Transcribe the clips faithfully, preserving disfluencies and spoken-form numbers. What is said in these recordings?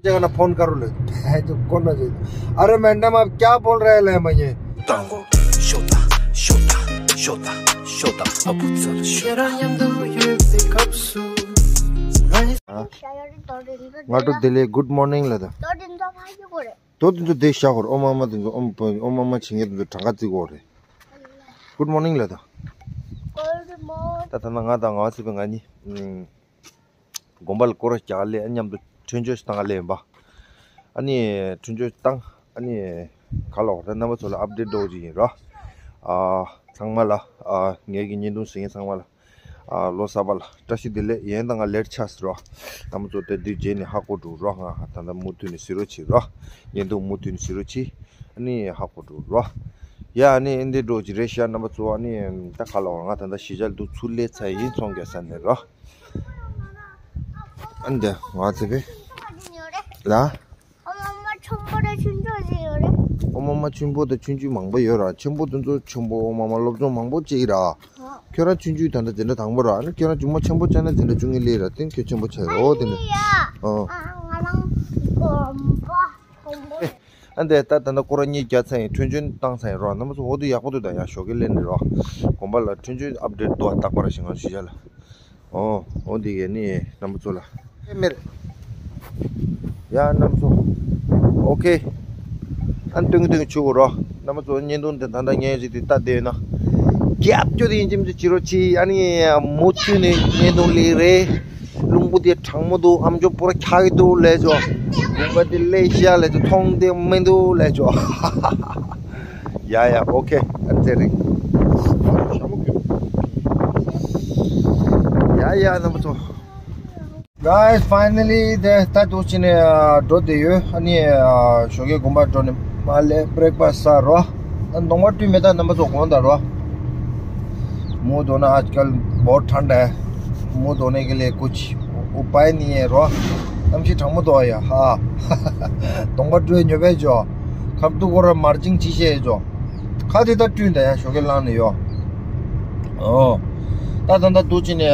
जगह ना फोन करो ले। है तो कौन ना चाहिए। अरे मैडम, आप क्या बोल रहे हैं ले मैं ये? छोटा छोटा छोटा छोटा। ང་ཚོ་དེ་ལས་good morning ལ་ད། ད་དེ་ཚོ་དེ་ཤ་ཧོར་ཨོ་མ་མ་དེ་ཚོ་ཨོ་མ་མ་བྱེད་མཁན་དེ་ཚོ་གྲངས་ཀ་བརྩི་དགོས་རེད། Good morning ལ་ད། Good morning. ད་ད་ན་ང་དང་ང་ཚོ་བའི་ང་གཉིས། དགོན་པ་ལ་སྐོར་ར་རྒྱག་ལས་མཉམ་དུ་ཁྲུན་ཆུ་ཞིག་བཏང་ལས་ཡིན་པ། ཨ་ནི་ཁྲུན་ཆུ་ཞིག་བཏང་ཨ་ནི་ག་ལ་བར་ད་རྣམ་པ་ཚོ་ལ་ཨབ་ཌེཊ་འདྲ་བོ་ཅིག་ཡིན་ར། ཨ་ཚང་མ་ལ་ཨ་ངེད་ཀྱི་བརྙན་ཐུང་གཟིགས་མཁན་ཚང་མ་ལ་ཨ་ལོ་གསར་པ་ལ་བཀྲ་ཤིས་བདེ་ལེགས། ཡིན་ད་ང་ལེཊ་ཆགས་སོང་ར། རྣམ་པ་ཚོ་དེ་དུས་རྗེས་ནས་ཧ་གོ་འགྲོ་ར། ང་ད་ལྟ་མུ་མཐུད་ནས་གཟིགས་རོགས་བྱེད་ར། བརྙན་ཐུང་མུ་མཐུད་ནས་གཟིགས་རོགས་བྱེད། ཨ་ནི་ཧ་གོ་འགྲོ་ར། ཡ་ཨ་ནི་ཨེ་འདི་འགྲོ་ཅིག་རེད་ཤག་རྣམ་པ་ཚོ། ཨ་ནི་ད་ག་ལ་བར་ང་ད་ལྟ་གཞིས་ཆགས་འདུག་ཚུར་སླེབས་ཚར་ཡིན་ཚོང་རྒྱག་ས་ནས་ར། ཨ་འདི་ང་ཚེ་བེ། ལ། ཨོ་མ་མ་ཆུན་པོ་དང་ཆུན་ཆུ་ཞིག་ཡོད་རེད། ཨོ་མ་མ་ཆུན་པོ་དང་ཆུན་ཆུ་མང་པོ་ཡོད་ར། ཆེན་པོ་དེ་ཚོ་ཆེན་པོ་ཨོ་མ་མ་སློབ་སྦྱོང་མང་པོ་བྱེད་ཀྱི་ར། ཨོ། ཁྱོད་རང་ཆུན་ཆུ་ད་ལྟ་དེ་འདྲ་དང་པོ་ར། ཨ་ནི་ཁྱོད་རང་ཆུང་མ་ཆེན་པོ་ཆགས་ན་དེ་འདྲ་བྱུང་ངེས་ལེ་ར། དེ་ཁྱོད་ཆེན་པོ་ཆགས་ཡོད་དེ་ནི། ཨ་ནི་ཡ། ཨོ། ཨ་ང་རང་གོམ་པ་གོམ་པ། ཨ་འདི་ད་ད་ལྟ་སྐོར་ར་གཉིས་བརྒྱབ་ཚར་ཡིན། ཁྲུན་ཆུན་བཏང་ཚར་ཡིན་རོགས། རྣམ་པ་ཚོ་འོ་དེ་ཡག་པོ་འདུག་ད་ཡང་ཞོགས་ཀས་སླེབས་ནས་རོགས། དགོན་པ་ལ་ཁྲུན་ཆུན་ཨབ་ཌེཊ་འདུག་ཨ། རྟག་པར་ཞིག་ང་ཞུ་བྱ་ལ། ཨོ་འོ་འདི་གས་ནི་རྣམ་པ་ཚོ་ལ། ཨེ་མེར། ཡ་རྣམ་པ་ཚོ། ཨོ་ཁེ། ཨ་ནི་སྟོན་གི་སྟོན་གི་ཆུ་གོ་རོགས། རྣམ་པ་ཚོ་བརྙན་ཐུང་འདི་ད་ལྟ་ཉན་ཞིག་དེ་ལྟ་བསྡད་ཡོད་ན། རྒྱབ་སྐྱོར་དེ་ཡིན་གཅིག་མིན་གཅིག་བྱེད་རོགས་གྱིས། ཨ་ནི་མུ་མཐུད་ནས་བརྙན་ཐུང་སླེབས་རེད། རླུང་བུ་དེ་གྲང་མོ་འདུག་ཨམ་ཅོག་པུ་ར་འཁྱག་གི་འདུག་ལས་ཆོག་དགོན་པ་དེ་ལས་ཤ་ལས་ཆོག་མཐོང་དེ་མི་འདུག་ལས་ཆོག་ཡ་ཡ་ཨོ་ཁེ། ཨ་ཙེ་རིང་། ཡ་ཡ་རྣམ་པ་ཚོ། Guys, finally དེ་ད་འདུག་ཅི་ནས་འགྲོ་བསྡད་ཡོད། ཨ་ནི་ཞོགས་ཀས་དགོན་པ་འགྲོ་ནས་མ་ལས་བྷི་རེག་ཕ་སི་ཟ་རོ། ཨ་གདོང་པ་བཀྲུས་མེད་ད་རྣམ་པ་ཚོ་དགོངས་དག་རོ། मुंह धोना आजकल बहुत ठंड है। मुंह धोने के लिए कुछ उपाय नहीं है रो। གནམ་གཤིས་གྲང་མོ་འདུག་ཡ་ཧ། གདོང་པ་བཀྲུས་ཉོ་བས་ཇོ། ཁབ་ཏུ་ཁོ་ར་མར་ཅིང་ཅི་བྱས་ཇོ། ཁ་དེ་ད་བཀྲུས་འདི་ཡ་ཞོགས་ཀས་བླངས་ནས་ཡོ། ཨོ། ད་ད་ད་འདུག་ཅི་ནས་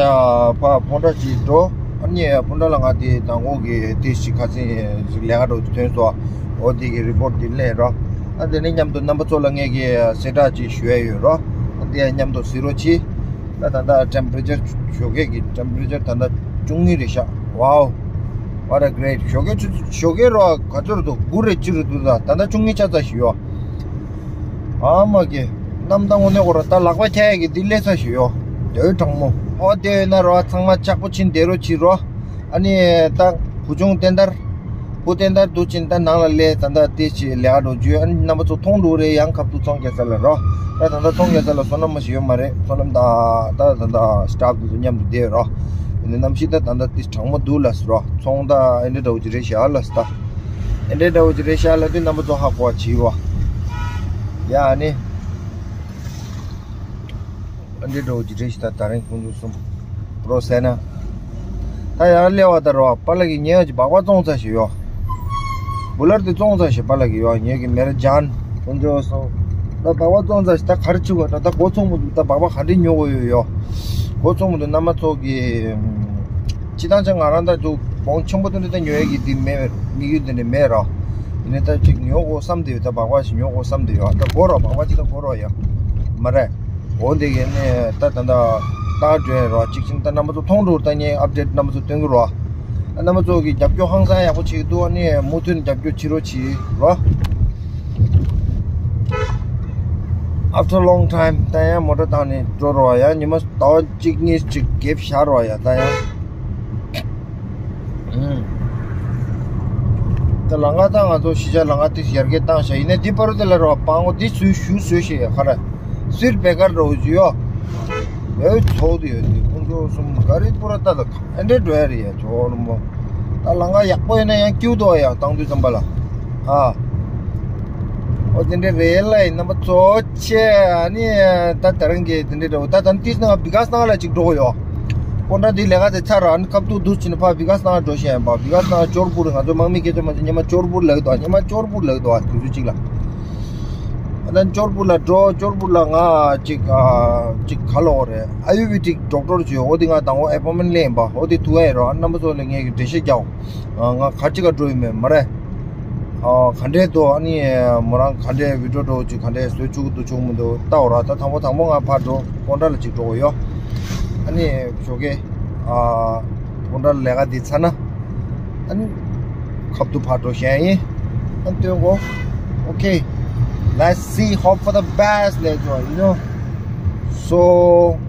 ཕ་ཕོ་འདྲ་ཅིག་འགྲོ། ཨ་ནི་ཕོ་འདྲ་ལ་ང་དེ་དང་པོ་གི་དེ་ཞིག་ཁ་སེང་ཞིག་ལས་ཀ་འགྲོ་ཐོན་སོ། ཨོ་དེ་གི་རི་པོར་ཊི་དེ་ལེན་རོ། ཨ་དེ་ནས་མཉམ་དུ་རྣམ་པ་ཚོ་ལ་ངས་གི་གསལ་བསྒྲགས་ཅིག་ཞུ་ཡ་ཡོད་རོ། ཨ་དེ་མཉམ་དུ་གཟིགས་རོགས་གྱིས། ད་ད་ད་ཊེམ་པེ་རེ་ཅར་ཞོགས་ཀས་ཀྱི་ཊེམ་པེ་རེ་ཅར་ད་ད་བཅུ་གཉིས་རེད་ཤག Wow, what a great. ཞོགས་ཀས་ཆུ་ཞོགས་ཀས་རོ་ག་ཚོད་རེད་འདུག་དགུ་རེད་བཅུ་རེད་འདུག་ད་ད་ད་བཅུ་གཉིས་ཆགས་ཚར་ཞིག་ཡོད། ཨ་མ་གི་གནམ་ད་དངོས་གནས་ཁོ་ར་ད་ལག་པ་འཁྱག་ཡ་གི་འདི་སླེབས་ཚར་ཞིག་ཡོད། དོད་གྲང་མོ། ཨོ་དེ་ཡོད་ན་རོ་ཚང་མ་ལྕགས་པོ་ཕྱིན་བསྡད་རོགས་གྱིས་རོ། ཨ་ནི་ད་བུ་ཆུང་བསྟན་དར། བུ་བསྟན་དར་འདུག་ཅིན་ད་ནང་ལ་སླེབས། ད་ད་དེ་ཅི་ལས་ཀ་འགྲོ་རྒྱུ། ཨ་ནི་རྣམ་པ་ཚོ་མཐོང་འགྲོ་རེད། ཡང་ཁབ་ཏུ་ཚོང་རྒྱག་ས་ལ་རོ། ད་ད་ད་ཚོང་རྒྱག་ས་ལ་བསོད་ནམས་མ་ཞིག་ཡོད་མ་རེད། བསོད་ནམས་ད་ད་ད་ད་སི་ཊཕ་དེ་ཚོ་མཉམ་དུ་བསྡད་རོ། ཨ་ནི་གནམ་གཤིས་ད་ད་ད་དེ་གྲང་མོ་འདུག་ལ་སི་རོ། ཚོང་ད་ཨེ་འདྲ་འདྲ་བོ་ཅིག་རེད་ཤག་ལ་སི་ད། ཨེ་འདྲ་འདྲ་བོ་ཅིག་རེད་ཤག་ལ་དེ་རྣམ་པ་ཚོ་ཧ་གོ་བ་བྱིས་རོ། ཡ་ཨ་ནི། ཨ་འདྲེ་འགྲོ་གི་རེད་ཤི་ད་ད་རིང་ཁོང་ཚོ་གསུམ་རོ་ཟེར་ན། ད་ཡང་སླེབས་པ་ད་རོ་པཱ་ལགས་ཀྱི་ཉེ་བ་ཅིག་སྦག་སྦག་བཙོང་ཚར་ཞིག་ཡོ། བུ་ལར་དེ་བཙོང་ཚར་ཞིག་པཱ་ལགས་ཀྱི་ཡོ་ཉེ་གི་མེར་ཇཱན་ཁོང་ཚོ་སོ། ད་སྦག་སྦག་བཙོང་ཚར་ཞིག་ད་ག་རེ་བྱེད་དགོས་ད་ད་སྒོ་ཚོང་མི་འདུག་ད་སྦག་སྦག་ག་འདྲས་ཉོ་དགོས་ཡོད་ཡོ། སྒོ་ཚོང་མི་འདུག་རྣམ་པ་ཚོ་གི་སྤྱི་བཏང་ཆ་ང་རང་ད་ཅུ་བོང་ཆེན་པོ་དེ་འདྲ་ད་ཉོ་ཡས་ཀྱི་དེ་མེད་དམིགས་ཡུལ་དེ་འདྲ་མེད་རོ། ཡིན་ནའི་ད་ཅིག་ཉོ་དགོས་བསམ་དེ་ཡོད་ད་སྦག་སྦག་ཞིག་ཉོ་དགོས་བསམ་དེ་ཡོད་ད་སྒོ་རོ་སྦག་སྦག་ཅིག་ད་སྒོ་རོ་ཡ། མ་རེད། འོ་འདི་གས་ནས་ད་ད་ད་ད་འགྲོ་ཡ་རོ་གཅིག་ཅིང་ད་རྣམ་པ་ཚོ་མཐོང་འགྲོ་ད་ངས་ཨབ་ཌེཊ་རྣམ་པ་ཚོ་སྟོན་གི་རོ། རྣམ་པ་ཚོ་གི་རྒྱབ་སྐྱོར་ཧང་སང་ཡག་པོ་བྱེད་ཀྱི་འདུག་ཨ་ནི་མུ་མཐུད་ནས་རྒྱབ་སྐྱོར་བྱེད་རོགས་གྱིས་རོ། After long time ད་ཡང་མོ་ཊ་བཏང་ནས་འགྲོ་རོགས་ཡ། ཉི་མ་ཟླ་བ་གཅིག་གཉིས་གཅིག་གེབ་བཞག་རོགས་ཡ་ད་ཡང་། ད་ལང་ཀ་ད་ང་ཚོ་གཞིས་ཆགས་ལང་ཀ་དེ་ཡར་རྒྱས་བཏང་བཞག་ཡིན་ནའི་འདི་པར་དེ་ལ་རོགས་སྤང་གོ་འདི་ཚུལ་ཞུ་ཟོས་ཤེས་ཡ་ཁ་ར་སུར་བེ་ཀར་རོགས་ཞུ་ཡོ། ཡོད་ཚོགས་དེ་ཡོད་དེ་ཁོང་ཚོ་གསུམ་ག་རེ་པུ་ར་ད་ད་ཨ་འདྲེ་འགྲོ་ཡ་རེད་ཡ་ཇོ་རུ་མོ། ད་ལང་ཀ་ཡག་པོ་ཡིན་ན་ཡང་སྐྱིད་འདུག་ཡ་བཏང་དུས་ཙམ་པ་ལ་ཨ། ཨོ་དེ་འདྲ་རེད་ལ་ཡིན་རྣམ་པ་ཚོ་ཆེ་ཨ་ནི་ད་ད་རང་གི་དེ་འདྲ་འདྲ་བོ་ད་ད་ཏིས་ནང་བི་ག་སི་ནང་ལ་ཅིག་འགྲོ་གི་ཡོད། སྤོན་ཊ་འདི་ལས་ཀ་དེ་ཚར་ར་ཨ་ནི་སྐབས་ཐུག་འདུག་ཕྱིན་ཕ་བི་ག་སི་ནང་འགྲོ་ཤེས་ཡིན་པ་བི་ག་སི་ནང་ཅོར་པུར་ང་ཚོ་དམག་མི་སྐད་ཆ་མ་ཆེ་སྙེ་མ་ཅོར་པུར་ལག་དོ་སྙེ་མ་ཅོར་པུར་ལག་དོ་དུས་ཚོད་ཅིག་ལ། ད་ཅོར་པུར་ལ་འགྲོ། ཅོར་པུར་ལ་ང་ཅིག་ཨ་ཅིག་ག་ལབ་དགོས་རེད། ཨ་ཡུར་བེ་ཏིག་ཌོག་ཊར་ཅིག་ཡོད། འོ་དེ་ང་དང་པོ་ཨེ་པོན་མེན་ཊི་ལེན་པ། འོ་དེ་ཐུག་ཡ་ཡིན་རོ། ཨ་རྣམ་པ་ཚོ་ལ་ངས་ཀྱི་འགྲེལ་བཤད་རྒྱག་ཨ། ང་ག་ཅི་ག་འགྲོ་ཡི་མེད་མ་རེད། ཨ་ག་འདྲས་འདུག་ཨ་ནི་མོ་རང་ག་འདྲས་བི་ཌི་ཡོ་འདྲ་བོ་ཅིག་ག་འདྲས་བཟོ་བཅུག་གི་འདུག་བཅུག་མི་འདུག་ལྟ་འོ་ར། ད་དང་པོ་དང་པོ་ང་ཕར་འགྲོ། སྤོན་ཊ་ལ་ཅིག་འགྲོ་དགོས་ཡོད། ཨ་ནི་ཞོགས་ཀས་ཨ་སྤོན་ཊ་ལ་ལས་ཀ་འདི་ཚར་ན། ཨ་ནི་ཁབ་ཏུ་ཕར་འགྲོ་བཞིན་ཡིན། ཨ་ནི་སྟོན་གོ། Okay, let's see, hope for the best. Let's go, you know. So,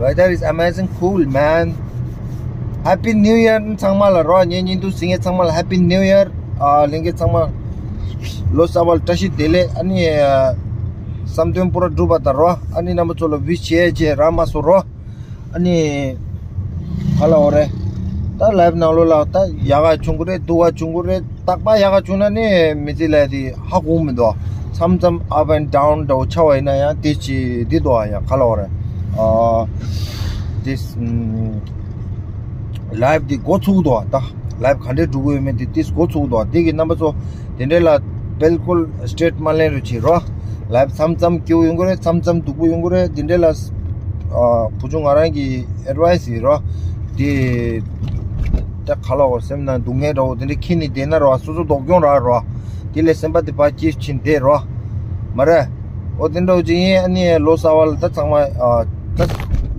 weather is amazing cool, man. Happy New Year ཚང་མ་ལ་རོ། ངའི་བརྙན་ཐུང་གཟིགས་མཁན་ཚང་མ་ལ་Happy New Year. ཨ་ལྷན་རྒྱས་ཚང་མ་ལོ་གསར་པ་ལ་བཀྲ་ཤིས་བདེ་ལེགས། ཨ་ནི་ཨ་བསམ་དོན་པུ་ར་འགྲུབ་པ་དང་རོ། ཨ་ནི་རྣམ་པ་ཚོ་ལ་ཝིཤ་བྱས་བྱས་རག་མ་སོང་རོ། ཨ་ནི་ག་ལབ་དགོས་རེད། ད་ལའིབ་ནང་ལོགས་ལ་ད་ཡག་ག་བྱུང་གི་རེད། སྡུག་ག་བྱུང་གི་རེད། རྟག་པར་ཡག་ག་བྱུང་ན་ནི་མི་ཚེ་ལ་དེ་ཧ་གོ་མི་འདུག་མཚམས་མཚམས་up and down འདྲ་བོ་ཆགས་པ་ཡིན་ན་ཡང་དེ་ཅི་འདི་འདུག་ཨ། ཡ་ག་ལབ་དགོས་རེད། ཨ་དེ་ཨམ་ལའིབ་འདི་འགོ་ཚུགས་འདུག་ད་ལའིབ་ག་འདྲས་འགྲོ་གི་ཡོད་མེད་དེ་དེ་འགོ་ཚུགས་འདུག་དེ་གི་རྣམ་པ་ཚོ་དེ་འདྲས་ལ་བལ་ཀུལ་སི་ཊེ་ཊི་མ་ལེན་རོགས་བྱེད་རོ། ལའིབ་མཚམས་མཚམས་སྐྱིད་པོ་ཡོང་གི་རེད། མཚམས་མཚམས་སྡུག་པོ་ཡོང་གི་རེད། དེ་འདྲས་ལ་ཨ་བུ་ཆུང་ང་རང་གི་ཨེཌ་ཝའི་སི་ཡིན་རོ། དེ་ད་ག་ལབ་དགོས། སེམས་ནང་སྡུག་བསྔལ་འདྲ་བོ་དེ་འདྲས་འཁྱེར་ནས་བསྡད་ན་རོ། སོ་སོ་སྡུག་གྱོང་རག་རོ། དེ་ལས་སེམས་པ་དེ་ཕར་སྐྱིད་ཕྱིན་བསྡད་རོ། མ་རེད། འོ་དེ་འདྲ་བོ་ཅིག་ཡིན། ཨ་ནི་ལོ་གསར་པ་ལ་ད་ཚང་མ་ཨ་ད་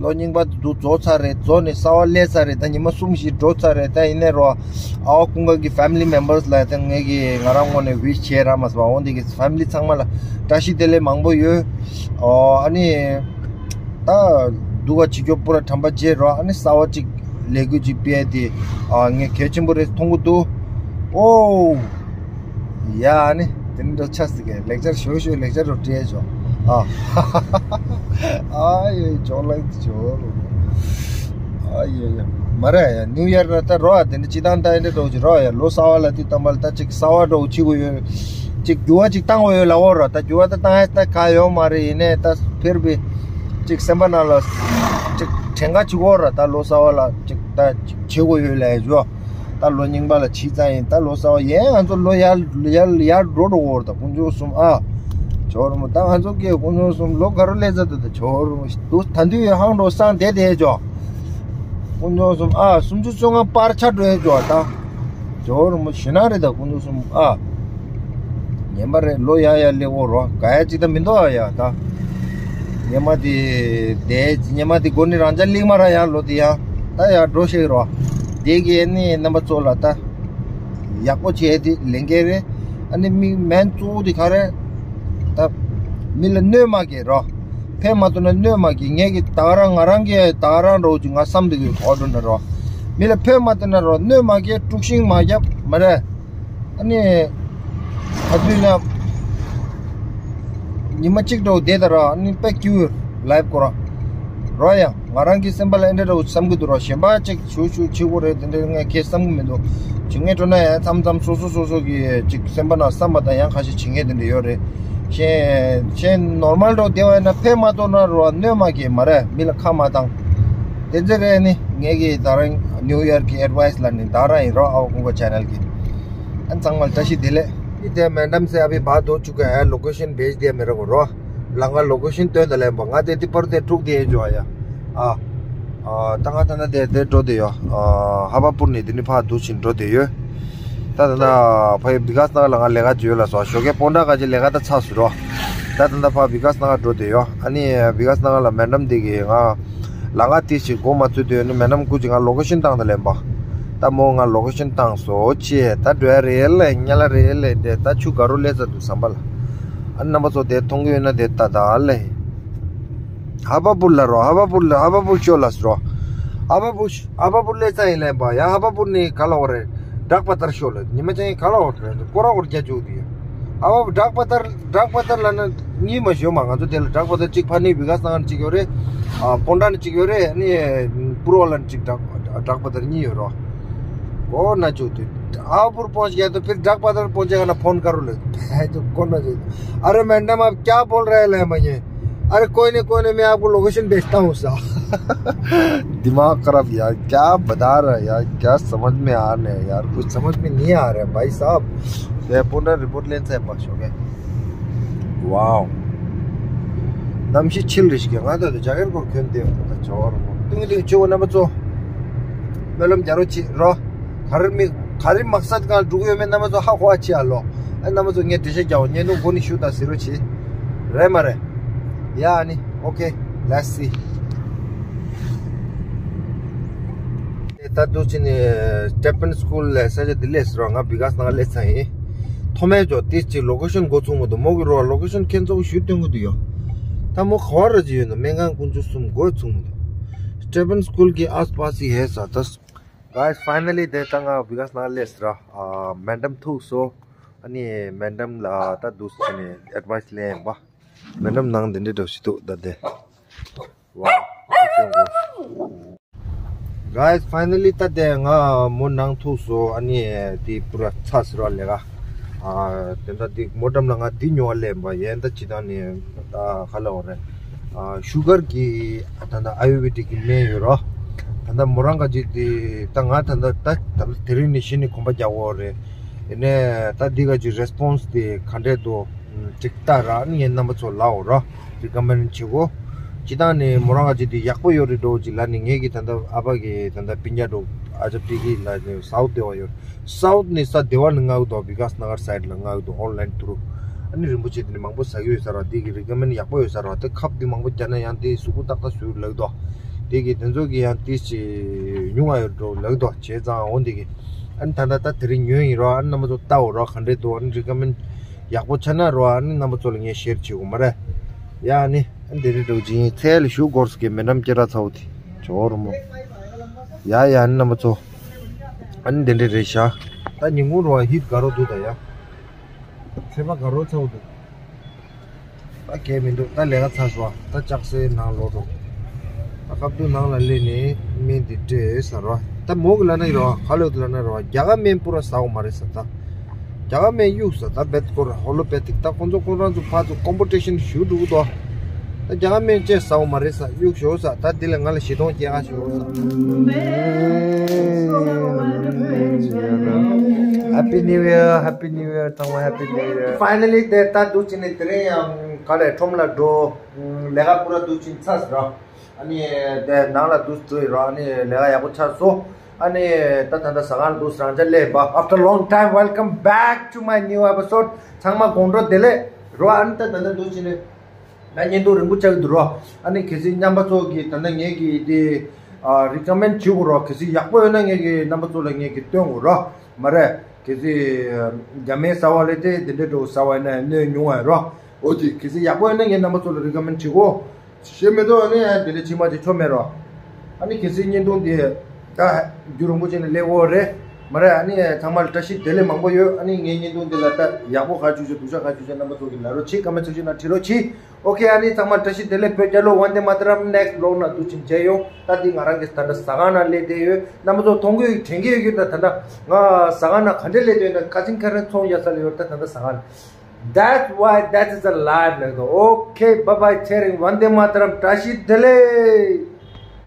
ལོ་རྙིང་པ་འདུག་རྫོགས་ཚར་རེད། རྫོགས་ནས་གསར་པ་སླེབས་ཚར་རེད། ད་ཉི་མ་གསུམ་བཞི་འགྲོ་ཚར་རེད། ད་ཡིན་ནའི་རོ། ཨ་བ་ཀུན་དགའ་གི་ཕེ་མི་ལི་མེམ་བར་སི་ལ་ད་ངས་ཀྱི་ང་རང་ངོས་ནས་ཝིཤ་བྱས་རག་མ་སོང་བ། འོ་འདི་གི་ཕེ་མི་ལི་ཚང་མ་ལ་བཀྲ་ཤིས་བདེ་ལེགས་མང་པོ་ཡོད། ཨོ་ཨ་ནི་ད་སྡུག་ག་བྱེད་རྒྱུ་པུ་ར་དམ་པ་བརྗེད་རོགས། ཨ་ནི་གསར་པ་ཅིག་ལས་འགུལ་ཅིག་སྤེལ་ཏེ་ཨ་ངས་གལ་ཆེན་པོ་རེད་མཐོང་གི་འདུག་ཨོ་ཡ། ཨ་ནི་དེ་འདྲ་ཆགས་སྲིད་གི། ལེགས་སྦྱར་ཞུ་ཞུ་ལེགས་སྦྱར་རོ་སྤྲད་ཆོག་ཨ་ཨ་ཡོ་ཅོག་ལེགས་ཅོག་ཨ་ཡོ་ཡོ། མ་རེད་ཡ། ནིའུ་ཡར་ད་རོ། ཨ་དེ་འདྲ་སྤྱི་བཏང་ད་ཨེ་འདྲ་འགྲོ་གི་རོ། ཡ་ལོ་གསར་པ་ལ་དེ་ལྟ་མ་ལ་ད་ཅིག་གསར་པ་འགྲོ་བྱེད་དགོས་ཡོད། ཅིག་འགྱུར་བ་ཅིག་བཏང་དགོས་ཡོད་ལབ་འོ་ར། ད་འགྱུར་བ་ད་བཏང་ཡ་ད་ག་ཡོད་མ་རེད། ཡིན་ནའི་ད་ཕེར་བི་ཅིག་སེམས་པ་ནང་ལ་ཅིག་དྲན་ག་བྱེད་དགོས་ར། ད་ལོ་གསར་པ་ལ་ཅིག་ད་ཅིག་བྱེད་དགོས་ཡོད་ལབ་ཡ་ཞོ། ད་ལོ་རྙིང་པ་ལ་ཕྱིན་ཙང་ཡིན། ད་ལོ་གསར་པ་ཡན་ང་ཚོ་ལོ་ཡར་ཡར་ཡར་འགྲོ་འགྲོ་འོ་ར། ད་དཀོན་མཆོག་གསུམ་ཨ། ཇོ་རུ་མོ་ད་ང་ཚོ་སྐད་དཀོན་མཆོག་གསུམ་ལོ་ག་རུ་སླེབས་ཚར་འདུག་ད་ཇོ་རུ་མོ་ད་དུས་ཡོད་ཧང་འགྲོ་སང་བསྡད་བསྡད་ཇོ། དཀོན་མཆོག་གསུམ་ཨ། སུམ་ཅུ་སོ་ལྔ་པར་ཆ་འགྲོ་ཡ་ཇོ་ད། ཇོ་རུ་མོ་ཞེ་ན་རེད་ད་དཀོན་མཆོག་གསུམ་ཨ། ངན་པ་རེད། ལོ་ཡར་ཡར་སླེབས་འོ་རོ། ག་ཡ་ཅིག་ད་མི་འདུག་ཨ། ཡ་ད་ཉི་མ་དེ་དེ་ཉི་མ་དེ་འགོར་ནི་རང་ཅག་ལིག་མ་ར་ཡ་ལོ་དེ་ཡ་ད་ཡ་འགྲོ་ཤེས་རོ། དེ་གི་ཨ་ནི་རྣམ་པ་ཚོ་ལ་ད་ཡག་པོ་བྱས་དེ་ལེན་གི་རེད། ཨ་ནི་མི་མེན་གཙོ་བོ་དེ་ག་རེད། ད་མི་ལ་གནོད་མ་སྐྱེལ་རོ། ཕན་མ་ཐོགས་ན་གནོད་མ་སྐྱེལ། ངས་ཀྱི་ད་ག་རང་ང་རང་གི་ད་ག་རང་འགྲོ་ཅིག་ང་བསམ་དེ་གི་གོ་འགྲོ་ན་རོ། མི་ལ་ཕན་མ་ཐོགས་ན་རོ། གནོད་མ་སྐྱེལ། དཀྲུག་ཤིང་མ་རྒྱབ་མ་རེད། ཨ་ནི་ད་དུས་ན་ཉི་མ་གཅིག་འགྲོ་བསྡད་ད་ར། ཨ་ནི་དཔེ་སྐྱིད་པོ་ལའིབ་སྐོར་ར་རོ། ཡ་ང་རང་གི་སེམས་པ་ལ་ཨེ་འདྲ་འདྲ་བོ་བསམ་གི་འདུག་ར། གཞན་པ་ཅིག་ཞུ་ཞུ་བྱེད་དགོས་རེད་དེ་འདྲ་ངས་ཁས་བསམ་གི་མི་འདུག་བྱེད་ངེས་འགྲོ་ན་ཡང་མཚམས་མཚམས་སོ་སོ་སོ་སོ་གི་ཅིག་སེམས་པ་ནང་བསམ་པ་དང་ཡང་ཁ་ཤས་བྱེད་ངེས་དེ་འདྲ་ཡོད་རེད། གཞན་གཞན་ནོར་མལ་འགྲོ་བསྡད་པ་ཡིན་ན་ཕན་མ་ཐོགས་ན་རོ། གནོད་མ་སྐྱེལ་མ་རེད། མི་ལ་ཁ་མ་བཏང་། དེ་ཚོ་རེད། ནི་ངས་ཀྱི་ད་རང་ནིའུ་ཡོར་གི་ཨེཌ་ཝའི་སི་ལ་ནི་ད་རང་ཡིན་རོ། ཨ་བ་ཀུན་དགའ་ཆེ་ནལ་གི་ཨན་ཚང་མ་ལ་བཀྲ་ཤིས་བདེ་ལེགས། ཨི་དེ་མེ་ཌམ་སེ་ཨ་བི་བ་དོ་ཅུ་ག་ཨ་ལོ་ཀེ་ཤན་བེཇ་དེ་མེ་ར་གོ་རོ། ལ་ང་ལོ་ཀེ་ཤན་སྟོན་ད་ལེན་པ། ང་དེ་དེ་པར་དེ་ཀྲུག་དེ་ཇོ་ཡ། ཨ་ཨ་ད་ང་ད་ན་དེ་དེ་འགྲོ་དེ་ཡོ། ཨ་ཧ་བ་པུར་ནི་དེ་ནི་ཕ་དུ་ཆིན་འགྲོ་དེ་ཡོ། ད་ད་ད་ཕ་ཡི་བི་ག་སི་ནག་ལ་ང་ལས་ཀ་ཅི་ཡོད་ལ་སོ། ཞོགས་ཀས་སྤོན་ཊ་ག་ཅི་ལས་ཀ་ད་ཚ་སུ་རོ། ད་ད་ད་ཕ་བི་ག་སི་ནག་འགྲོ་དེ་ཡོ། ཨ་ནི་བི་ག་སི་ནག་ལ་མེ་ཌམ་དེ་གི་ང་ལ་ང་དེ་ཞིག་གོ་མ་ཚུད་དེ་ཡོ། ནི་མེ་ཌམ་ཀུ་ཅི་ང་ལོ་ཀེ་ཤན་བཏང་ད་ལེན་པ། ད་མོ་ང་ལོ་ཀེ་ཤན་བཏང་སོ་ཅི་ད་འགྲོ་ཡ་རེད་ལེ། ཉ་ལ་རེད་ལེ། དེ་ད་ཆུ་ག་རུ་ལས་ཚ་དུ་བསམ་པ་ལ། ཨ་རྣམ་པ་ཚོ་དེ་མཐོང་གི་ཡོད་ན་དེ་ད་ད་ལེ། ཧ་བ་པུར་ལ་རོ། ཧ་བ་པུར་ལ་ཧ་བ་པུར་ཤོ་ལ་སི་རོ། ཧ་བ་པུར་ཧ་བ་པུར་ལས་ཚ་ཡིན་ལེན་པ། ཡ་ཧ་བ་པུར་ནི་ག་ལ་བ་རེད། བྲག་པ་ལྟར་ཤོ་ལ་ཉི་མ་ཅན་ག་ལ་བ་རེད། ཀོ་ར་ཀོར་རྒྱ་ཅུག་དུ་ཡ། ཧ་བ་བྲག་པ་ལྟར་བྲག་པ་ལྟར་ལ་ན་གཉིས་མ་ཞོ་མ། ང་ཚོ་དེ་ལ་བྲག་པ་ལྟར་གཅིག་ཕ་ནི་བི་ག་སི་ནག་གཅིག་ཡོད་རེད། ཨ་སྤོན་ཊ་ནི་གཅིག་ཡོད་རེད། ནི་པུར་བ་ལ་ནི་གཅིག་བྲག་བྲག་པ་ལྟར་གཉིས་ཡོད་རོ། ཀོ་ན་ཅུག་དུ། ཨ་པུར་པོན་ཅི་ཡ་དུ་ཕིར་བྲག་པ་ལྟར་པོན་ཅི་ག་ན་ཕོན་ཀ་རུ་ལ། ཀོ་ན་ཅུག་ཨ་རེ་མེ་ཌམ་ཨབ་ཀྱ་བོལ་ར་ཧེ་ལེ་མ་ཉེ། अरे कोई नहीं, कोई नहीं, मैं आपको लोकेशन भेजता हूँ सा। दिमाग खराब यार, क्या बता रहा है यार, क्या समझ में आ रहा है यार, कुछ समझ में नहीं आ रहा है भाई साहब। ये पूरा रिपोर्ट लेन से बस हो गया। Wow. གནམ་གཤིས་ཆིལ་རེ་ཞིག་གི་ང་ད་ལྟ་རྒྱ་གར་སྐོར་གྱོན་ཏེ་ད་བྱ་བ་རུ་ཏིང་ཏིང་ཆུ་བོ་རྣམ་པ་ཚོ། སྨོན་ལམ་རྒྱ་རོ་ཆེ་རོ། ག་རེ་མི། ག་རེ་མག་སད་གང་འགྲུག་ཡོད་མེད་རྣམ་པ་ཚོ་ཧ་གོ་བ་ཆེ་ཨ་ལོ། ཨ་རྣམ་པ་ཚོ་ངས་འགྲེལ་བཤད་རྒྱག་འོ་ཉན་དུ་མགོ་ནི་ཞུ་ད་ཟེར་རོ་ཆེ། རེད་མ་རེད། ཡ་ཨ་ནི་okay, let's see. ད་དུ་ཅི་ནི་Stephen School ལ་ས་ཆ་འདི་ལས་རོ་ང་བི་ག་ས་ནང་ལས་ཚ་ཡིན། ཐོ་མེ་ཇོ་ཏིས་ཅི་ལོ་ཀེ་ཤན་འགོ་ཚུགས་མི་འདུག་མོ་གི་རོ་ལོ་ཀེ་ཤན་ཁྱེད་ཚོ་ཞུ་སྟོན་གི་འདུག་ཡོ། ད་མོ་ག་བ་ར་ཅི་ཡོད་ནོ་སྨན་ཁང་ཀུན་སྤྱོད་གསུམ་འགོ་ཚུགས་མི་འདུག Stephen School གི་ཨས་པ་སི་ཧེ་ས་ད། Guys, finally དེ་ད་ང་བི་ག་ས་ནང་ལས་ར་ཨ་མེ་ཌམ་ཐུག་སོ། ཨ་ནི་མེ་ཌམ་ལ་ད་དུ་ཅི་ནི་ཨེཌ་ཝའི་སི་ལེན་པ། མེ་ཌམ་ནང་འདི་འདྲ་འདྲ་ཞིག་འདུག་ད་དེ། Wow. Guys, finally ད་དེ་ང་མོ་ནང་ཐུག་སོ། ཨ་ནི་དེ་པུ་ར་ཚ་ཟེར་བ་ལས་ཀ་ཨ་དེ་འདྲ་དེ་མོ་འགྲམ་ལ་ང་དེ་ཉོ་བ་ལས་པ་ཡན་ད་ཅི་ད་ནི་ད་ག་ལ་འོ་རེད། ཨ་ཤུ་གར་གི་ད་ད་ཨ་ཡུར་བེ་ཌིག་གི་སྨན་ཡོད་རོ། ད་ད་མོ་རང་ག་ཅི་དེ་ད་ང་ད་ད་ད་ད་དེ་རིང་ནས་གཞི་ནས་གོམ་པ་རྒྱག་འོ་རེད། ཡིན་ནས་ད་འདི་ག་ཅི་རེ་སི་པོན་སི་དེ་ག་འདྲས་འདུག་ཅིག་ལྟ་ར་ནི་ངས་རྣམ་པ་ཚོ་ལའོ་ར་རི་ཀ་མེན་ཌི་བྱེད་གོ། ཅི་ད་ནི་མོ་རང་ག་ཅི་དེ་ཡག་པོ་ཡོད་རེད་འགྲོ་ཅིག་ལ་ནི་ངས་ཀྱི་ད་ད་ཨ་ཕ་གི་ད་ད་པིན་ཇ་འགྲོ་ཨ་ཅག་པི་གི་ལ་ནི་སའུ་ཐི་དེ་བ་ཡོད། སའུ་ཐི་ནི་ས་དེ་བ་ནི་ང་གི་དོ་བི་ག་ས་ན་གར་སའི་ཌི་ལ་ང་གི་དོ་ཨོན་ལའིན་ཐུ་རུ། ཨ་ནི་རིན་པོ་ཆེ་དེ་ནི་མང་པོ་ཟ་གི་ཡོད་ས་ར་དེ་གི་རི་ཀ་མེན་ཌི་ཡག་པོ་ཡོད་ས་ར་དེ་ཁབ་དེ་མང་པོ་རྒྱག་ན་ཡང་དེ་སུ་གུ་ཏག་ཏག་སུ་ལག་དོ། དེ་གི་དེ་ཚོ་གི་ཡང་དེ་ཅི་ཉུང་ང་ཡོད་འགྲོ་ལག་དོ་བྱས་ཙང་འོ་དེ་གི། ཨ་ནི་ད་ལྟ་ད་དེ་རིང་ཉོས་ཡིན་རོ། ཨ་ནི་རྣམ་པ་ཚོ་ལྟ་འོ་རོ་ག་འདྲས་འདུག་ཨ་ནི་རི་ཀ་མེན་ཌི་ཡག་པོ་ཆགས་ན་རོ་ཨ་ནི་རྣམ་པ་ཚོ་ལ་ངས་ཤེར་བྱེད་དགོས་མ་རེད། ཡ་ཨ་ནི་ཨ་ནི་དེ་རིང་འགྲོ་ཅི་ཡིན་ཚལ་ལ་ཞུ་སྐོར་སི་གི་མེ་ཌམ་སྐྱེ་ར་ཚ་བོ་དེ་ཇོ་རུ་མོ། ཡ་ཡ་ཨ་ནི་རྣམ་པ་ཚོ། ཨ་ནི་དེ་འདྲས་རེད་ཤག་ད་ཉིན་གུང་རོ་ཧིད་དགའ་རོ་འདུག་ད་ཡ། ཚེ་པ་དགའ་རོ་ཚ་བོ་འདུག་ད་གས་མི་འདུག་ད་ལས་ཀ་ཚར་སོང་། ད་ལྕགས་སའི་ནང་ལོག་འགྲོ། ད་ཁབ་ཏུ་ནང་ལ་སླེབས་ནས་སྨན་འདི་སྤྲད་ཟེར་རོ། ད་མོ་གི་ལ་ན་ཡོད་རོ། ག་ལོ་དུ་ལ་ན་རོ། རྒྱ་གར་སྨན་པུ་ར་ཟ་འོ་མ་རེད་ཟེར་ད། རྒྱ་གར་སྨན་གཡུག་ཟེར་ད་བེད་སྐོར་ཧོ་ལོ་པེ་ཐིག་ད་ཁོང་ཚོ་ཁོང་རང་ཚོ་ཕར་ཚུར་ཀོམ་པི་ཊི་ཤན་ཞུ་འགྲོ་གི་འདུག་ད་རྒྱ་གར་སྨན་ཅེས་ཟ་འོ་མ་རེད་ཟེར་གཡུག་ཞོག་ཟེར་ད་འདི་ལ་ང་ལ་བཞི་སྟོང་སྐྱེལ་ག་ཞོག་ཟེར། Happy New Year, Happy New Year, ཚང་མ་Happy New Year. Finally དེ་ད་འདུག་ཅི་ནས་དེ་རིང་ཡང་ག་ལས་ཁྲོམ་ལ་འགྲོ། ལས་ཀ་པུ་ར་འདུག་ཅི་ཚར་ར། ཨ་ནི་དེ་ནང་ལ་འདུག་འགྲོ་ཡི་ར། ཨ་ནི་ལས་ཀ་ཡག་པོ་ཆགས་སོང་། ཨ་ནི་ད་ད་ད་ཟ་ཁང་འདུག་རང་ཅག་སླེབས་པ། After long time, welcome back to my new episode. ཚང་མ་དགོང་དྲོ་བདེ་ལེགས་རོ། ཨ་ནི་ད་ད་ད་འདུག་ཅི་ནས་ད་བརྙན་ཐུང་རིང་པོ་ཆགས་ཀྱི་འདུག་རོ། ཨ་ནི་གལ་སྲིད་རྣམ་པ་ཚོ་གིས་ད་ལྟ་ངེད་ཀྱི་དེ་ཨ་རི་ཀ་མེན་ཌི་བྱེད་དགོས་རོ། གལ་སྲིད་ཡག་པོ་ཡོད་ན་ངེད་ཀྱིས་རྣམ་པ་ཚོ་ལ་ངེད་ཀྱིས་སྟོན་དགོས་རོ། མ་རེད། གལ་སྲིད་རྒྱ་སྨན་ཟ་བ་ལས་དེ་དེ་འདྲའི་འགྲོ་ཟ་བ་ཡིན་ན་གནོད་ཉུང་བ་ཡོད་རོ། འོ་དེ་གལ་སྲིད་ཡག་པོ་ཡོད་ན་ངས་རྣམ་པ་ཚོ་ལ་རི་ཀ་མེན་ཌི་བྱེད་དགོས། ཞེས་མེད་དོ། ཨ་ནི་དེ་ལས་ཕྱི་མ་ཅིག་ཆོ་མེད་རོ། ཨ་ནི་གལ་སྲིད་བརྙན་ཐུང་དེ་ད་རྒྱུན་རིང་པོ་ཅིག་ནས་སླེབས་འོ་རེད། མ་རེད། ཨ་ནི་ཚང་མ་ལ་བཀྲ་ཤིས་བདེ་ལེགས་མང་པོ་ཡོད། ཨ་ནི་ངའི་བརྙན་ཐུང་འདི་ལ་ད་ཡག་པོ་ག་བྱུང་བྱུང་སྡུག་ཅག་ག་བྱུང་བྱུང་རྣམ་པ་ཚོ་གིས་ལབ་རོགས་གྱིས། ཀོ་མེན་ཊི་སེག་ཤན་ནང་བྲིས་རོགས་གྱིས། ཨོ་ཁེ། ཨ་ནི་ཚང་མ་བཀྲ་ཤིས་བདེ་ལེགས། བོད་རྒྱལ་ལོ། ཝན་དེ་མ་ཏ་རམ། ནེགསི་བི་ལོག་ནང་འདུག་ཅིང་མཇལ་ཡོང་། ད་འདི་ང་རང་གི་ད་ལྟ་ཟ་ཁང་ནང་སླེབས་བསྡད་ཡོད། རྣམ་པ་ཚོ་མཐོང་གི་ཡོད། དྲན་གི་ཡོད་ཀྱི་ད་ད་ལྟ་ང་ཟ་ཁང་ནང་ག་འདྲས་སླེབས་བསྡད་ཡོད་ན། ཁ་སང་ཁ་ར་ཚོང་རྒྱག་ས་ལ་ཡོད། ད་ད་ལྟ་ཟ་ཁང་ནང་། That's why that is a life like that. Okay, bye bye, cheering. ཝན་དེ་མ་ཏ་རམ། བཀྲ་ཤིས་བདེ་ལེགས།